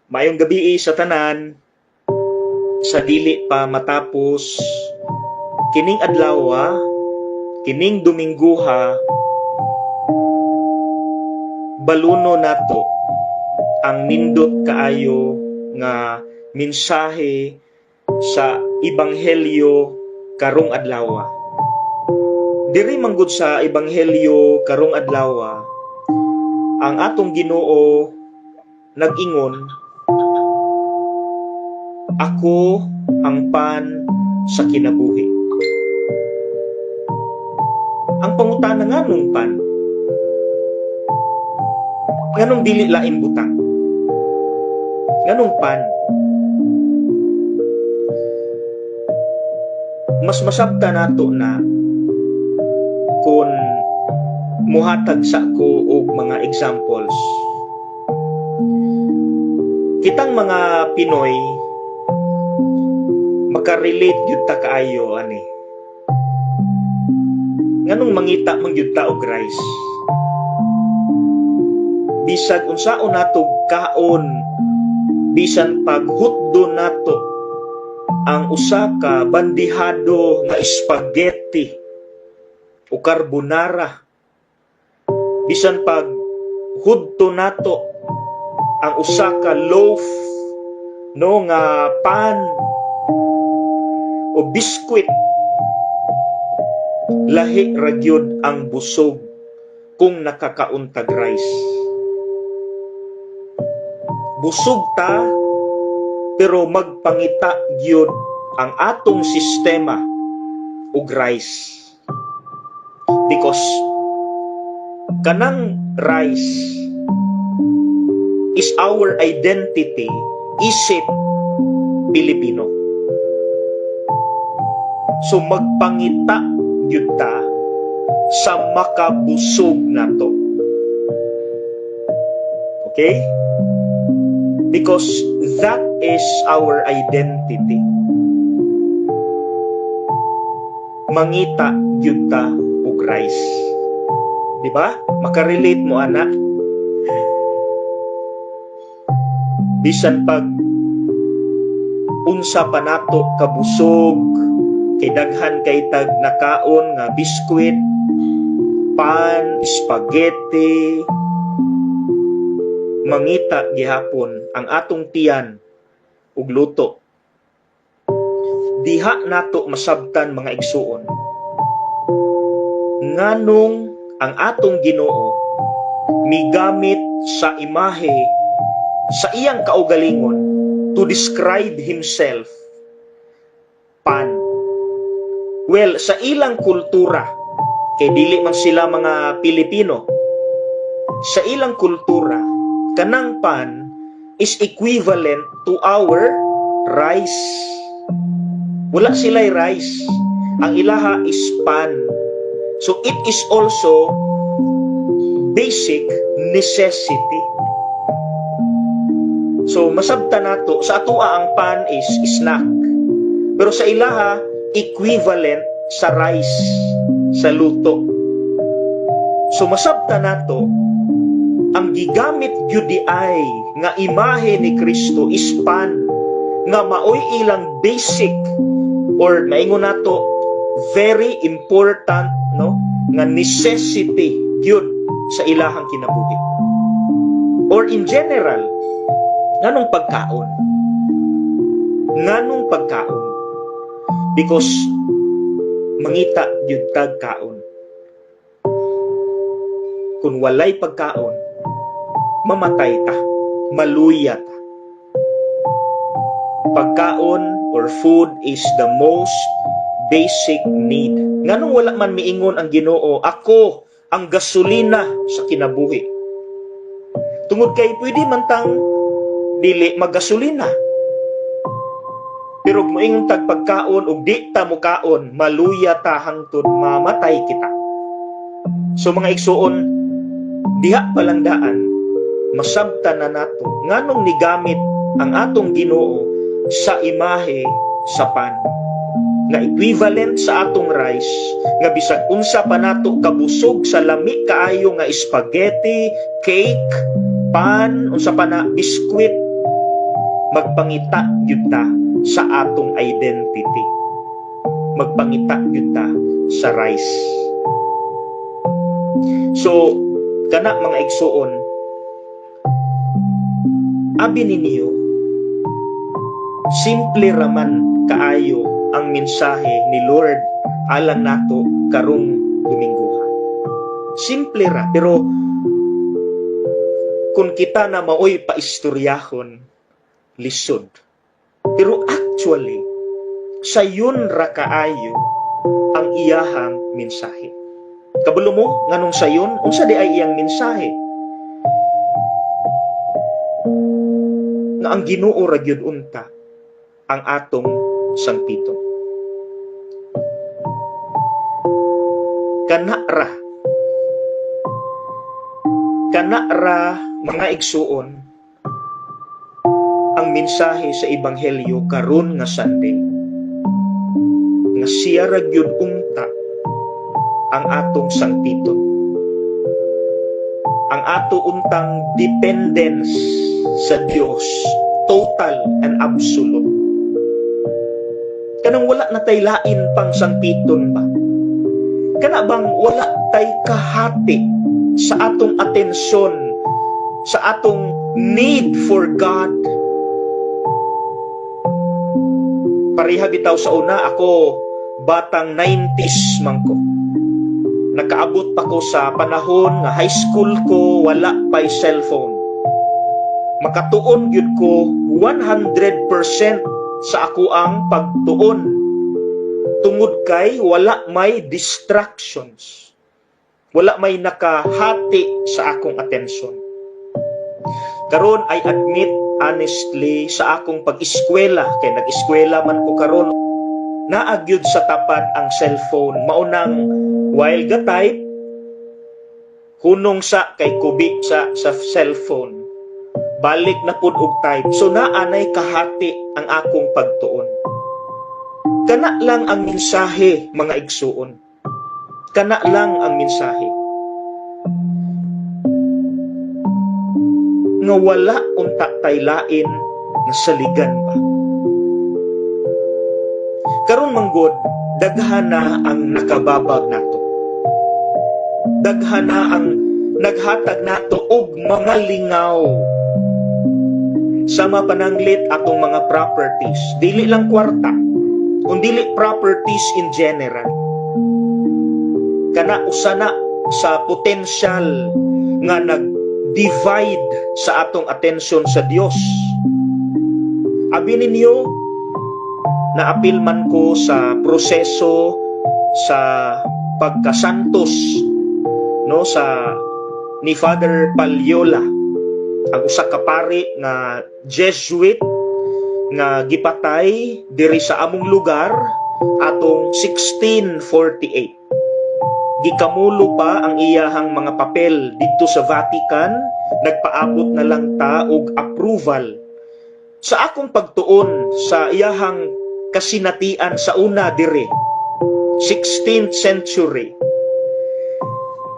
Maayong gabii sa tanan. Sa dili pa matapos kining adlaw, kining Domingguha, baluno nato ang nindot kaayo nga mensahe sa Ebanghelyo karong adlaw. Diri manggod sa Ebanghelyo karong adlaw, ang atong Ginoo nag-ingon, "Ako ang pan sa kinabuhi." Ang pangutana, nganong pan? Nganong dili lain butang? Nganong pan? Mas masabta nato na kung muhatag sa ko og mga examples. Kitang mga Pinoy, makarelate gyud ta kaayo ani. Nganong mangita man gyud ta og rice? Bisag unsaon nato kaon, bisan paghutdo nato ang usa ka bandihado nga spaghetti o carbonara, bisan pag hudto nato ang usa ka loaf, no, nga pan o biskwit, lahi ra gyud ang busog kung nakakaon tag rice. Busog ta, pero magpangita gyud ang atong sistema og rice because kanang rice is our identity isip Pilipino. So magpangita gyud ta sa makabusog nato. Okay? Because that is our identity. Mangita gyud ta og rice. Di ba? Makarelate mo ana. Bisan pag unsa pa nato kabusog kay daghan kay tag nakaon nga biskwit, pan, spaghetti, mangita gihapon ang atong tiyan ug luto. Diha nato masabtan, mga igsuon, nganong ang atong Ginoo migamit sa imahe sa iyang kaugalingon to describe himself, pan. Well, sa ilang kultura, kay dili man sila mga Pilipino, sa ilang kultura, kanang pan is equivalent to our rice. Wala sila'y rice. Ang ilaha is pan. So it is also basic necessity. So masabta nato, sa atoa ang pan is snack. Pero sa ilaha, equivalent sa rice, sa luto. So masabta nato, ang gigamit gyud diay nga imahe ni Kristo is pan nga maoy ilang basic or maingon nato very important, no, nga necessity gyud sa ilahang kinabuhi. Or in general, nganong pagkaon? Nganong pagkaon? Because mangita gyud tag kaon. Kung walay pagkaon, mamatay ta, maluya ta. Pagkaon or food is the most basic need. Nganong wala man miingon ang Ginoo, "Ako ang gasolina sa kinabuhi"? Tungod kay pwede man tang dili maggasolina. Pero kung moingon tag pagkaon ug di ta mukaon, maluya ta hangtod mamatay kita. So mga igsuon, diha pa lang daan, masabtan na nato nganong nigamit ang atong Ginoo sa imahe sa pan nga equivalent sa atong rice, nga bisag unsa pa nato kabusog sa lami kaayo nga spaghetti, cake, pan, unsa pa na, biskwit. Magpangita gyud ta sa atong identity. Magpangita gyud ta sa rice. So, kana, mga igsuon, abi ninyo, simple raman kaayo ang mensahe ni Lord alang nato karong Domingo. Simple ra, pero kung kita na maoy paistoryahon, lisod. Pero actually, sayon ra kaayo ang iyahang mensahe. Kabalo mo nganong sayon? Unsa di ay iyang mensahe? Nga ang Ginoo ra gyud unta ang atong sangpiton. Kana ra. Kana ra, mga igsuon, ang mensahe sa Ebanghelyo karon nga Sunday. Nga siya ra gyud unta ang atong sangpiton. Ang ato untang dependence sa Dios, total and absolute. Kanang wala na tay lain pang sangpiton ba? Kana bang wala tay kahati sa atong atensyon, sa atong need for God? Pareha bitaw sa una, ako batang 90s man ko. Nakaabot pa ko sa panahon nga high school ko, wala pa'y cellphone. Makatuon gyud ko 100% sa ako ang pagtuon tungod kay wala may distractions. Wala may nakahati sa akong atensyon. Karon, I admit honestly, sa akong pag-eskwela, kay nag-eskwela man ko karon, naa gyud sa tapad ang cellphone. Maunang while ga type, hunong sa kay kubi sa cellphone. Balik na pud og type. So naa nay kahati ang akong pagtuon. Kana lang ang mensahe, mga igsuon. Kana lang ang mensahe. Nga wala unta tay lain nga saligan ba. Karon manggod, daghan na ang nakababag nato. Daghan na ang naghatag nato og mga lingaw. Sama pananglit atong mga properties, dili lang kwarta, kundili properties in general. Kana usa na sa potential nga nag-divide sa atong atensyon sa Dios. Abi ninyo, naapil man ko sa proseso sa pagkasantos, no, sa ni Father Paliola, ang usa ka pari nga Jesuit nga gipatay diri sa among lugar atong 1648. Gikamulo pa ang iyahang mga papel didto sa Vatican, nagpaabot na lang ta og approval. Sa akong pagtuon sa iyahang kasinatian sa una diri, 16th century,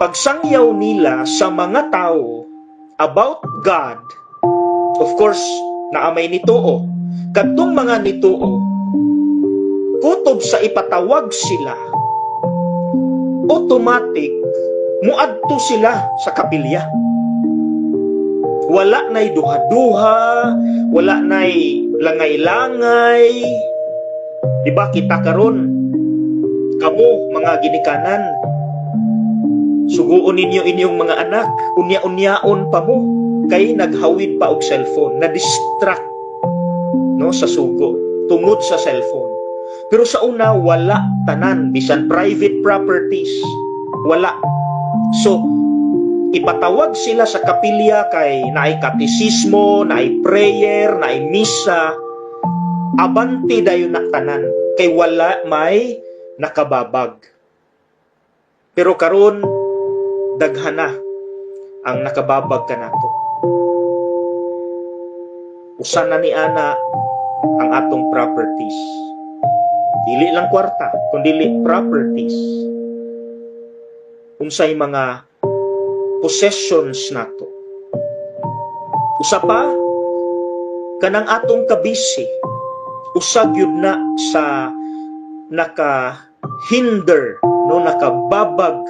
pagsangyaw nila sa mga tao about God, of course, naa may nituo. Kadtong mga nituo, kutob sa ipatawag sila, automatic muadto sila sa kapilya. Wala na'y duha-duha, wala na'y langay-langay. Di ba kita karon, kamo mga ginikanan, suguon ninyo inyong mga anak, unya-unyaon pa mo kay naghawid pa og cellphone, na-distract, no, sa sugo tungod sa cellphone. Pero sa una, wala tanan, bisan private properties, wala. So ipatawag sila sa kapilya kay naay katisismo, naay prayer, naay misa, abante dayon na tanan kay wala may nakababag. Pero karon daghan na ang nakababag kanato. Usa na ni ana ang atong properties. Dili lang kwarta, kundi properties. Unsay mga possessions nato. Usa pa, Kanang atong kabisi, usa gyud na sa naka hinder, no, nakababag,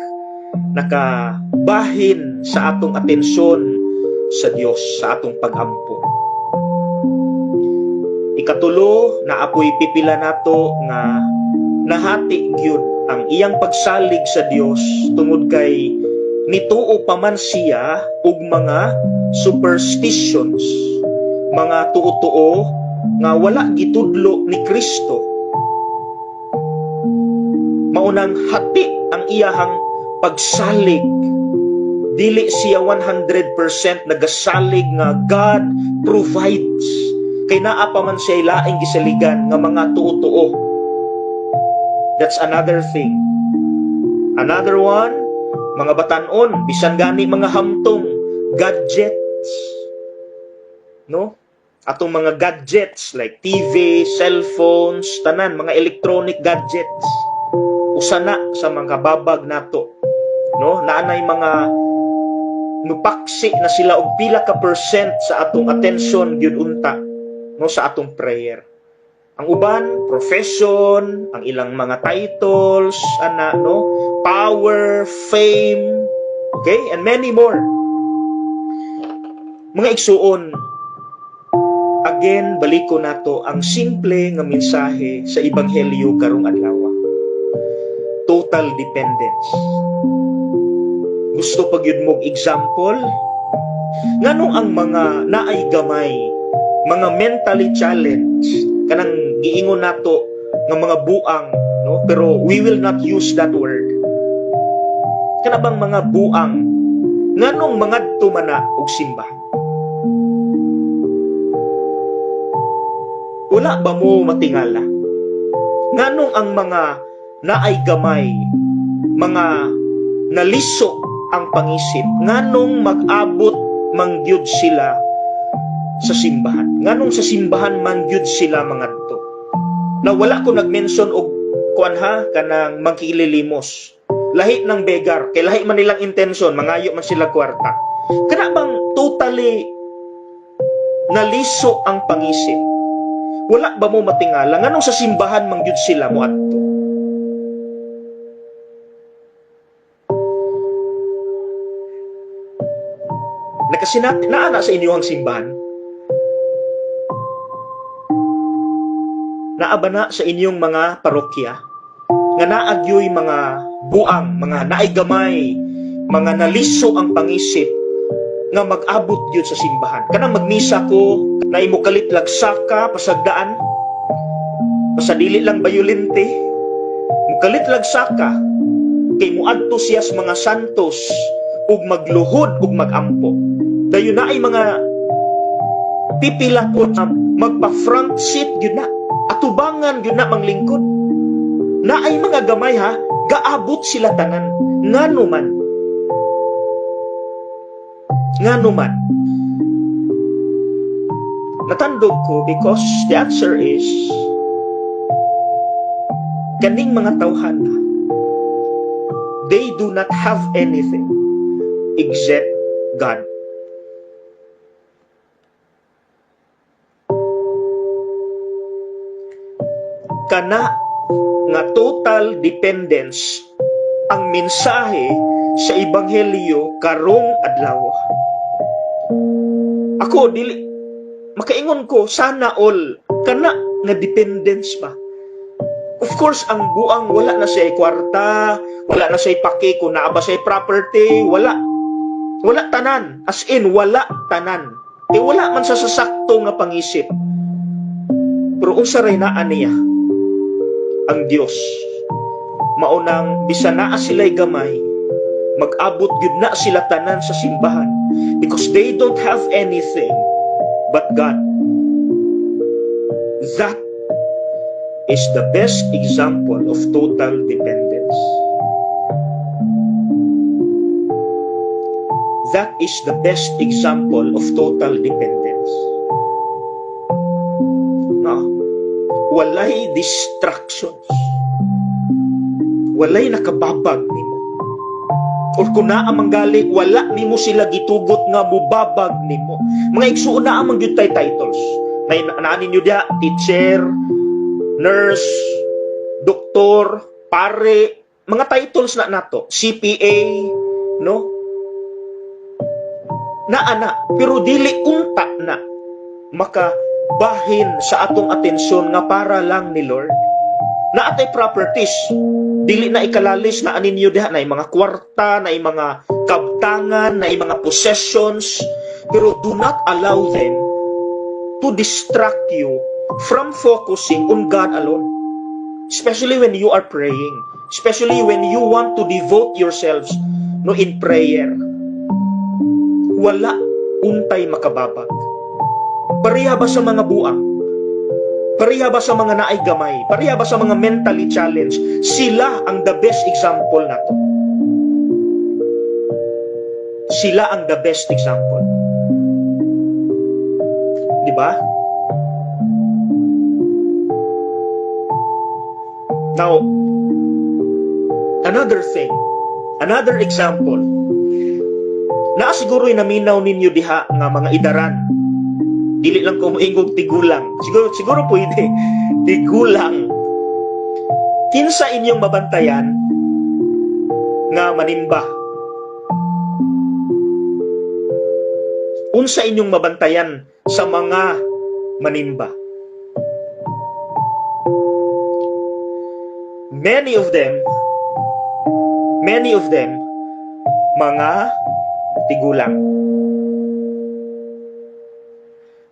nakabahin sa atong atensyon sa Dios, sa atong pagampo. Ikatulo, naa poy pipila nato nga nahati gyud ang iyang pagsalig sa Dios tungod kay nituo pa man siya og mga superstitions, mga tuo-tuo nga wala gitudlo ni Kristo. Maunang hati ang iyahang pagsalig. Dili siya 100% nagasalig nga God provides. Kay naa pa man siya laing gisaligan nga mga tuo-tuo. That's another thing. Another one, mga batanon, bisan gani mga hamtong, gadgets. No? Atong mga gadgets like TV, cellphones, tanan, mga electronic gadgets. Usa na sa mga babag nato. No? Naanay mga nupaksi na sila og pila ka percent sa atong attention gyud unta, no, sa atong prayer. Ang uban, profession, ang ilang mga titles, ana, no, power, fame, okay, and many more. Mga igsuon, again, baliko nato ang simple nga mensahe sa ebanghelyo karong adlaw. Total dependence. Gusto pa gyud mog example? Nganong ang mga naay gamay, mga mentally challenged, kanang giingon nato nga mga buang, no? Pero we will not use that word. Kana bang mga buang, nganong mangadto man na og simbahan? Wala ba mo matingala? Nganong ang mga naay gamay, mga naliso ang pangisip, nganong mag-abot mangyud sila sa simbahan? Nganong sa simbahan man gyud sila mangadto? Na wala ko nag-mention og kuan ha, kanang magkililimos. Lahi ng beggar, kay lahi man nilang intention, mangayo man sila kwarta. Kana bang totally naliso ang pangisip? Wala ba mo matingala nganong sa simbahan man gyud sila moadto? Nakasinati naa na sa inyong simbahan? Naa ba na sa inyong mga parokya nga naagyoy mga buang, mga naay gamay, mga naliso ang pangisip nga mag-abot gyud sa simbahan? Kanang magmisa ko, na imo kalit lagsaka pasagdaan, basta dili lang bayolente, mukalit lagsaka kay muadto siya sa mga santos ug magluhod ug magampo. Dayon na ay mga pipila po na magpa-front seat gyud na, atubangan gyud na manglingkod. Na ay mga gamay ha, gaabot sila tanan. Ngano man? Ngano man? Natandog ko because the answer is kaning mga tawhan, they do not have anything except God. Kana nga total dependence ang mensahe sa ebanghelyo karong adlaw. Ako dili makaingon ko, sana all kana nga dependence ba. Of course, ang buang wala na siya kwarta, wala na siya paki kung naa ba siya property, wala. Wala tanan, as in wala tanan. Eh wala man sa sasakto nga pangisip. Pero unsa ray naa niya? Ang Dios. Maunang bisan naa sila'y gamay, mag-abot gyud na sila tanan sa simbahan because they don't have anything but God. That is the best example of total dependence. That is the best example of total dependence. No? Walay distractions. Walay nakababag nimo. Or kung naa manggali, wala nimo sila gitugot nga mubabag nimo. Mga igsuon, naa man gyud tay titles. Nay naa ninyo diha, teacher, nurse, doktor, pare, mga titles na nato, CPA, no? Naa na, pero dili unta na makabahin sa atong atensyon nga para lang ni Lord. Naa tay properties, dili na ikalalis na aninyo diha na mga kwarta, na mga kabtangan, na mga possessions, pero do not allow them to distract you from focusing on God alone. Especially when you are praying, especially when you want to devote yourselves, no, in prayer. Wala untay makababag. Pareha ba sa mga buang? Pareha ba sa mga naay gamay? Pareha ba sa mga mentally challenged? Sila ang the best example nato. Sila ang the best example. Di ba? Now, another thing, another example, naa siguro'y naminaw ninyo diha nga mga idaran. Dili lang ko moingog tigulang. Siguro siguro pwede. Tigulang. Kinsa inyong mabantayan nga manimba? Unsa inyong mabantayan sa mga manimba? Many of them, mga tigulang.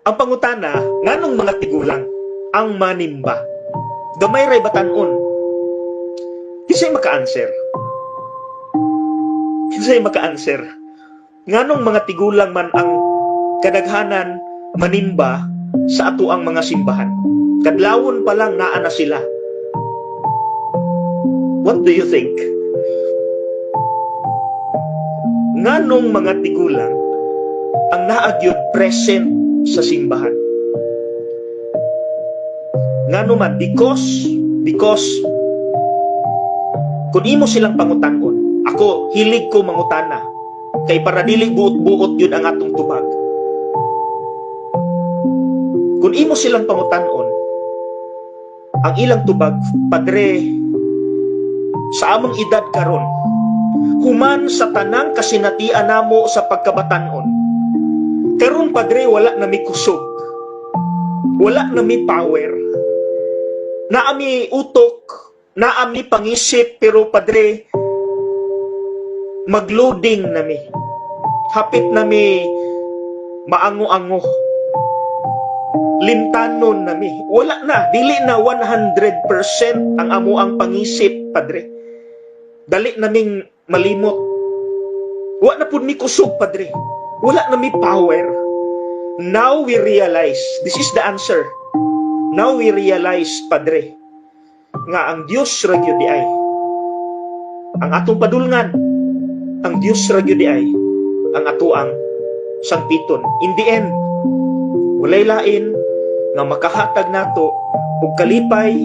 Ang pangutana, nganong mga tigulang ang manimba? Gamay ray batanon. Kinsay maka-answer? Kinsay maka-answer? Nganong mga tigulang man ang kadaghanan manimba sa atoang mga simbahan? Kadlawon pa lang naa na sila. What do you think? Nganong mga tigulang ang naa gyud present sa simbahan? Ngano man? Because kung imo silang pangutan-on, ako hilig ko mangutana kay para dili buot-buot yun ang atong tubag. Kung imo silang pangutan-on, ang ilang tubag, "Padre, sa among edad karon, human sa tanang kasinatian namo sa pagkabatanon, karon, Padre, wala na mi kusog, wala na mi power. Naa mi utok, naa mi pangisip, pero Padre, magloading na mi, hapit na mi maango-ango, limtanon na mi, wala na, dili na 100% ang amoang pangisip, Padre. Dali naming malimot. Wa na pud mi kusog, Padre. Wala na mi power. Now we realize, this is the answer. Now we realize, Padre, nga ang Dios ra gyud diay ang atong padulngan, ang Dios ra gyud diay ang atoang sangpiton. In the end, walay lain nga makahatag nato og kalipay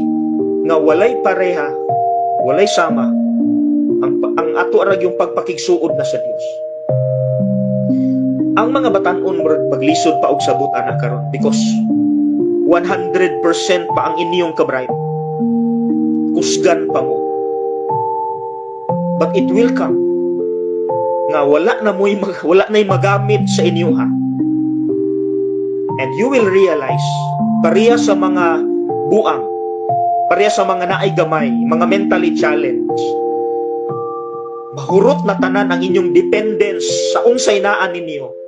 nga walay pareha, walay sama, ang ato ra yung pagpakigsuod na sa Dios." Ang mga batan-on murag maglisod pa og sabot ana karon because 100% pa ang inyong kabright. Kusgan pa mo. But it will come nga wala na'y magamit sa inyo ha. And you will realize, pareha sa mga buang, pareha sa mga naay gamay, mga mentally challenged, mahurot na tanan ang inyong dependence sa unsay naa ninyo.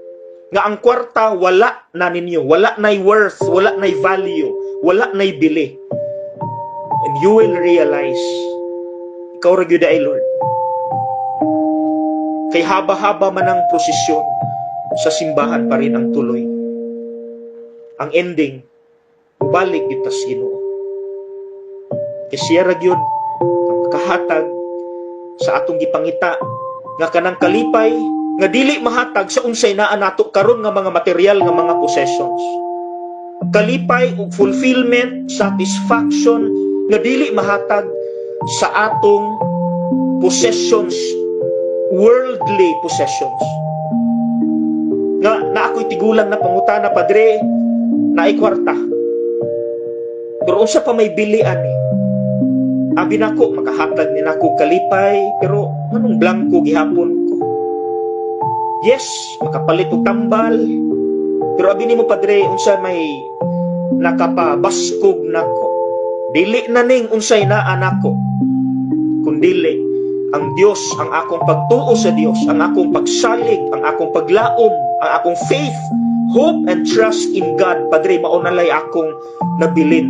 Nga ang kwarta wala na ninyo, wala na'y worth, wala na'y value, wala na'y bili. And you will realize, ikaw ra gyud ay Lord. Kay haba-haba man ang prosesyon, sa simbahan pa rin ang tuloy. Ang ending, balik gyud tas Ginoo. Kay siya ra gyud ang makahatag sa atong gipangita nga kanang kalipay nga dili mahatag sa unsay naa nato karon nga mga material nga mga possessions. Kalipay ug fulfillment, satisfaction nga dili mahatag sa atong possessions. Worldly possessions. Nga na ako'y tigulang na pangutana, "Padre, naay kwarta. Pero unsa pa may bili ani? Abi nako makahatag ni nako kalipay, pero nganong blangko gihapon ko? Yes, makapalit og tambal. Pero abi nimo, Padre, unsa may nakapabaskog nako? Dili na ning unsay naa nako, kundili ang Dios, ang akong pagtuo sa Dios, ang akong pagsalig, ang akong paglaom, ang akong faith, hope and trust in God, Padre, mao na lay akong nabilin."